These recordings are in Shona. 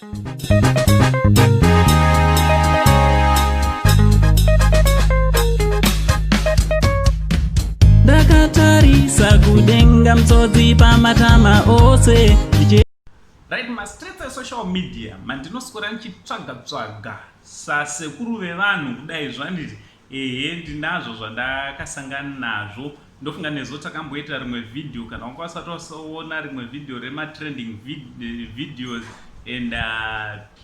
Ndakatarisa kudenga mtsodzi pamatama ose. Right, mastreets esocial media mandinoswera ndichitsvaga tsvaga sasekuru vevanhu kudai zvanditi ehe ndinazvo zvandakasangana nazvo. Ndofunga nezo takamboita rimwe video, kana wanga wasati waona rimwe video rematrending videos and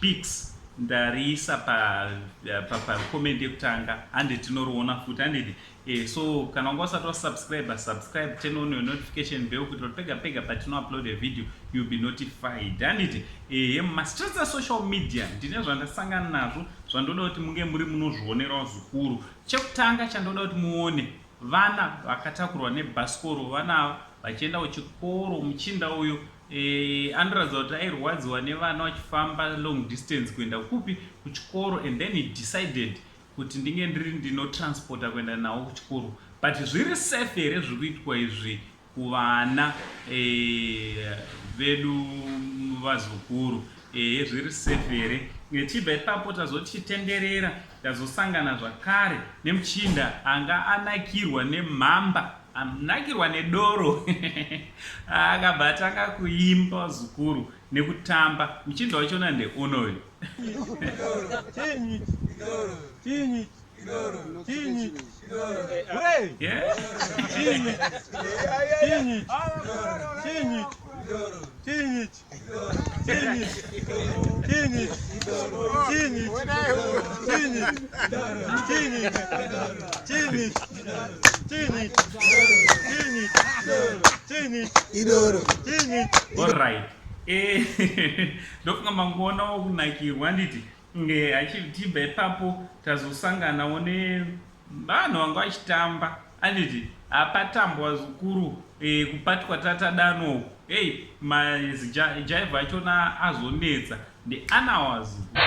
pics, ndariisa pa comment yekutanga, hande tinoriona futi, handiti? So kana wanga usati wasubscribe, subscribe, turn on your notification bell kuitira kuti pega pega patinoupload a video you'll be notified, handiti? Ehe, mumastreets esocial media ndine zvandasangana nazvo zvandoda kuti munge muri munozvionerawo zvikuru. Chekutanga chandoda kuti muone, vana vakatakurwa nebhasikoro, vana ava vachienda kuchikoro. Muchinda uyo anoratidza kuti airwadziwa nevana vachifamba long distance kuenda kupi? Kuchikoro. And then he decided kuti ndinge ndiri ndinotransporta kuenda nawo kuchikoro. But zviri safe here zviri kuitwa izvi kuvana vedu, vazukuru? Zviri safe here? Tichibva ipapo tazochitenderera, tazosangana zvakare nemuchinda anga anakirwa nemhamba, anakirwa nedoro, akabva atanga kuimba, zukuru, nekutamba. Muchinda wachona ndeunoyu. Chinyi. Chinyi. Chinyi. Hey. Chinyi. Chinyi. Chinyi. Chinyi. Chinyi. Chinyi. Chinyi. Chinyi. Chinyi. Chinyi. Chinyi. Chinyi. Chinyi. Idoro. Chinyi. Alright. Ndofunga mangoonawo kunakirwa, handiti? Achitibva ipapo tazosanganawo nevanhu vanga vachitamba, handiti? Hapatambwa zukuru, kupatwa tatadano. Ei, mazijaivha achona azonetsa ndeanawa zukuru.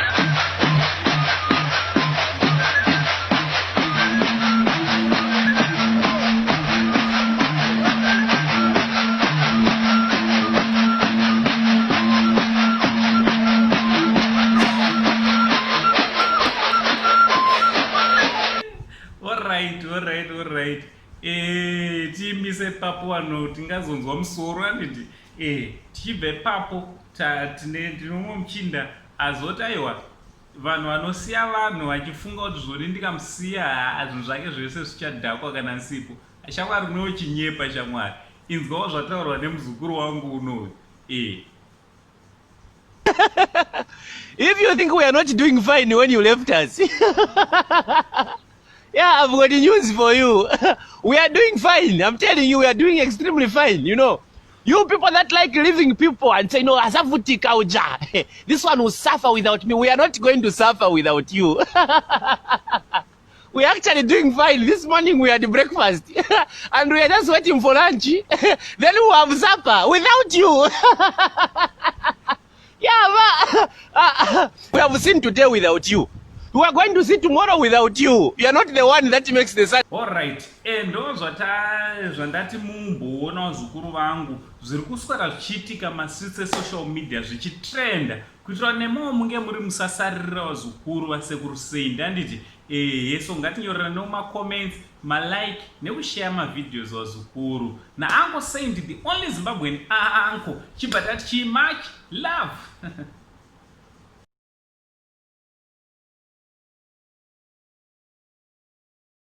Alright. Tiimise ipapo, vanhu tingazonzwa musoro, handiti? Tichibva ipapo tine muchinda azoti aiwa, vanhu vanosiya vanhu vachifunga kuti zvoni ndikamusiya zvinhu zvake zvese zvichadhakwa kana nsipo. Shamwari, unochinyepa shamwari. Inzwawo zvataurwa nemuzukuru wangu unoyu. If you think we are not doing fine when you left us, yeah, I've got news for you. We are doing fine. I'm telling you, we are doing extremely fine. You people that like leaving people and say, "No, asavutika uja. This one will suffer without me." We are not going to suffer without you. We are actually doing fine. This morning we had breakfast and we are just waiting for lunch. Then we have supper without you. Yeah, but we have seen today without you. We are going to see tomorrow without you. You are not the one that makes the sun. Alright, ndo zvandati mumboona, vazukuru vangu, zviri kuswera zvichiitika mastreets esocial media zvichitrenda, kuitira nemowo munge muri musasaririra, vazukuru vasekuru Saint, handiti? Ehe, so ngatinyorera nemumacomments, malike nekushare mavideos, vazukuru, naUncle Saint, the only Zimbabwean uncle. Chibva tati chii? Much love.